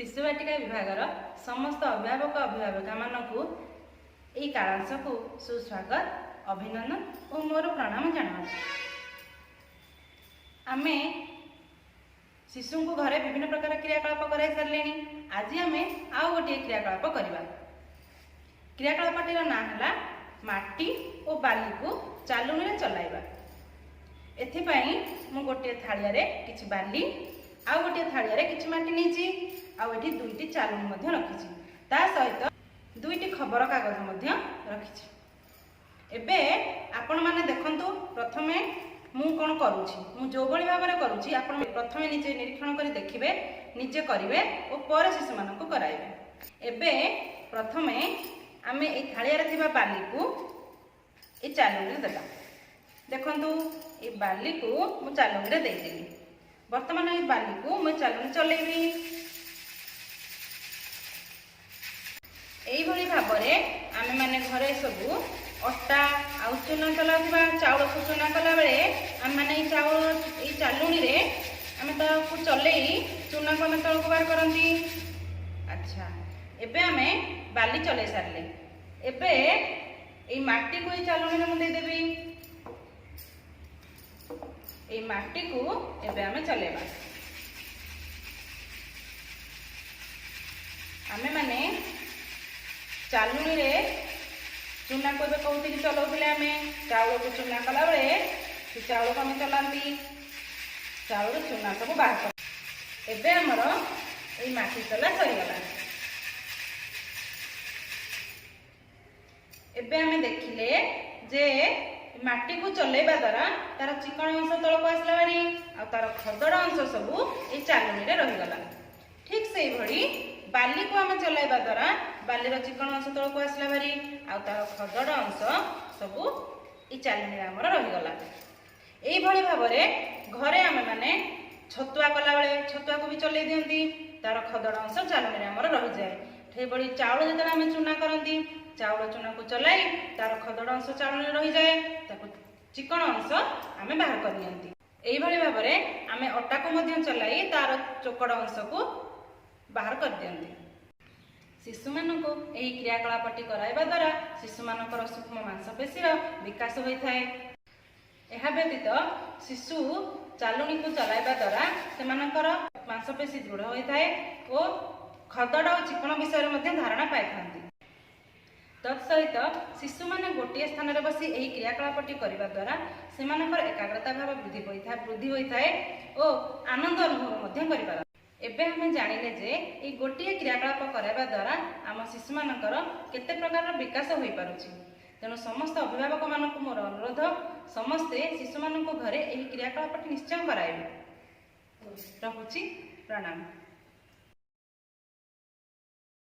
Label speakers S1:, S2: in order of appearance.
S1: ଶିଶୁବାଟିକା ବିଭାଗର ସମସ୍ତ ଅଭିଭାବକ ଅଭିଭାବିକାମାନଙ୍କୁ ଏହି କାଳାଂଶକୁ ସୁସ୍ୱାଗତ, ଅଭିନନ୍ଦନ ଓ ମୋର ପ୍ରଣାମ ଜଣାଉଛି। ଆମେ ଶିଶୁଙ୍କୁ ଘରେ ବିଭିନ୍ନ ପ୍ରକାର କ୍ରିୟାକଳାପ କରାଇ ସାରିଲେଣି। ଆଜି ଆମେ ଆଉ ଗୋଟିଏ କ୍ରିୟାକଳାପ କରିବା। କ୍ରିୟାକଳାପଟିର ନାଁ ହେଲା ମାଟି ଓ ବାଲିକୁ ଚାଲୁଣିରେ ଚଲାଇବା। ଏଥିପାଇଁ ମୁଁ ଗୋଟିଏ ଥାଳିଆରେ କିଛି ବାଲି ଆଉ ଗୋଟିଏ ଥାଳିଆରେ କିଛି ମାଟି ନେଇଛି, ଆଉ ଏଠି ଦୁଇଟି ଚାଲୁଣି ମଧ୍ୟ ରଖିଛି। ତା ସହିତ ଦୁଇଟି ଖବରକାଗଜ ମଧ୍ୟ ରଖିଛି। ଏବେ ଆପଣମାନେ ଦେଖନ୍ତୁ, ପ୍ରଥମେ ମୁଁ କ'ଣ କରୁଛି। ମୁଁ ଯେଉଁଭଳି ଭାବରେ କରୁଛି, ଆପଣ ପ୍ରଥମେ ନିଜେ ନିରୀକ୍ଷଣ କରି ଦେଖିବେ, ନିଜେ କରିବେ ଓ ପରେ ଶିଶୁମାନଙ୍କୁ କରାଇବେ। ଏବେ ପ୍ରଥମେ ଆମେ ଏଇ ଥାଳିଆରେ ଥିବା ବାଲିକୁ ଏଇ ଚାଲୁଣିରେ ଦେବା। ଦେଖନ୍ତୁ, ଏଇ ବାଲିକୁ ମୁଁ ଚାଲୁଣିରେ ଦେଇଦେଲି। ବର୍ତ୍ତମାନ ଏଇ ବାଲିକୁ ମୁଁ ଚାଲୁଣି ଚଲେଇବି। ଏଇଭଳି ଭାବରେ ଆମେମାନେ ଘରେ ସବୁ ଅଟା ଆଉ ଚୁନା ଚଲାଉଥିବା, ଚାଉଳକୁ ଚୁନା କଲାବେଳେ ଆମେମାନେ ଏଇ ଚାଉଳ ଏଇ ଚାଲୁଣିରେ ଆମେ ତାକୁ ଚଲେଇ ଚୁନାକୁ ଆମେ ତଳକୁ ବାହାର କରନ୍ତି। ଆଚ୍ଛା, ଏବେ ଆମେ ବାଲି ଚଲେଇ ସାରିଲେ। ଏବେ ଏଇ ମାଟିକୁ ଏଇ ଚାଲୁଣିରେ ମୁଁ ଦେଇଦେବି। ଏଇ ମାଟିକୁ ଏବେ ଆମେ ଚଲେଇବା। ଆମେମାନେ ଚାଲୁଣିରେ ଚୁନାକୁ ଏବେ କହୁଥିଲି ଚଲାଉଥିଲେ। ଆମେ ଚାଉଳକୁ ଚୁନା କଲାବେଳେ ସେ ଚାଉଳକୁ ଆମେ ଚଲାନ୍ତି, ଚାଉଳରୁ ଚୁନା ସବୁ ବାହାର କର। ଏବେ ଆମର ଏଇ ମାଟି ଚଲା ସରିଗଲା। ଏବେ ଆମେ ଦେଖିଲେ ଯେ ମାଟିକୁ ଚଲେଇବା ଦ୍ୱାରା ତାର ଚିକଣ ଅଂଶ ତଳକୁ ଆସିଲା ଭାରି, ଆଉ ତାର ଖଦଡ଼ ଅଂଶ ସବୁ ଏଇ ଚାଲୁଣିରେ ରହିଗଲା। ଠିକ ସେଇଭଳି ବାଲିକୁ ଆମେ ଚଲାଇବା ଦ୍ୱାରା ବାଲିର ଚିକଣ ଅଂଶ ତଳକୁ ଆସିଲା ଭାରି, ଆଉ ତାର ଖଦଡ଼ ଅଂଶ ସବୁ ଏଇ ଚାଲୁଣିରେ ଆମର ରହିଗଲା। ଏଇଭଳି ଭାବରେ ଘରେ ଆମେମାନେ ଛତୁଆ କଲାବେଳେ ଛତୁଆକୁ ବି ଚଲେଇ ଦିଅନ୍ତି, ତାର ଖଦଡ଼ ଅଂଶ ଚାଲୁଣିରେ ଆମର ରହିଯାଏ। ସେଇଭଳି ଚାଉଳ ଯେତେବେଳେ ଆମେ ଚୁନା କରନ୍ତି, ଚାଉଳ ଚୁନାକୁ ଚଲାଇ ତାର ଖଦଡ଼ ଅଂଶ ଚାଲୁଣିରେ ରହିଯାଏ, ତାକୁ ଚିକଣ ଅଂଶ ଆମେ ବାହାର କରିନିଅନ୍ତି। ଏଇଭଳି ଭାବରେ ଆମେ ଅଟାକୁ ମଧ୍ୟ ଚଲାଇ ତାର ଚୋକଡ଼ ଅଂଶକୁ ବାହାର କରିଦିଅନ୍ତି। ଶିଶୁମାନଙ୍କୁ ଏହି କ୍ରିୟାକଳାପଟି କରାଇବା ଦ୍ୱାରା ଶିଶୁମାନଙ୍କର ସୂକ୍ଷ୍ମ ମାଂସପେଶୀର ବିକାଶ ହୋଇଥାଏ। ଏହା ବ୍ୟତୀତ ଶିଶୁ ଚାଲୁଣିକୁ ଚଲାଇବା ଦ୍ୱାରା ସେମାନଙ୍କର ମାଂସପେଶୀ ଦୃଢ଼ ହୋଇଥାଏ ଓ ଖଦଡ଼ ଓ ଚିକଣ ବିଷୟରେ ମଧ୍ୟ ଧାରଣା ପାଇଥାନ୍ତି। ତତ୍ସହିତ ଶିଶୁମାନେ ଗୋଟିଏ ସ୍ଥାନରେ ବସି ଏହି କ୍ରିୟାକଳାପଟି କରିବା ଦ୍ୱାରା ସେମାନଙ୍କର ଏକାଗ୍ରତା ଭାବ ବୃଦ୍ଧି ହୋଇଥାଏ ଓ ଆନନ୍ଦ ଅନୁଭବ ମଧ୍ୟ କରିପାରନ୍ତି। ଏବେ ଆମେ ଜାଣିଲେ ଯେ ଏଇ ଗୋଟିଏ କ୍ରିୟାକଳାପ କରାଇବା ଦ୍ୱାରା ଆମ ଶିଶୁମାନଙ୍କର କେତେ ପ୍ରକାରର ବିକାଶ ହୋଇପାରୁଛି। ତେଣୁ ସମସ୍ତ ଅଭିଭାବକମାନଙ୍କୁ ମୋର ଅନୁରୋଧ, ସମସ୍ତେ ଶିଶୁମାନଙ୍କୁ ଘରେ ଏହି କ୍ରିୟାକଳାପଟି ନିଶ୍ଚୟ କରାଇବେ। ରହୁଛି, ପ୍ରଣାମ।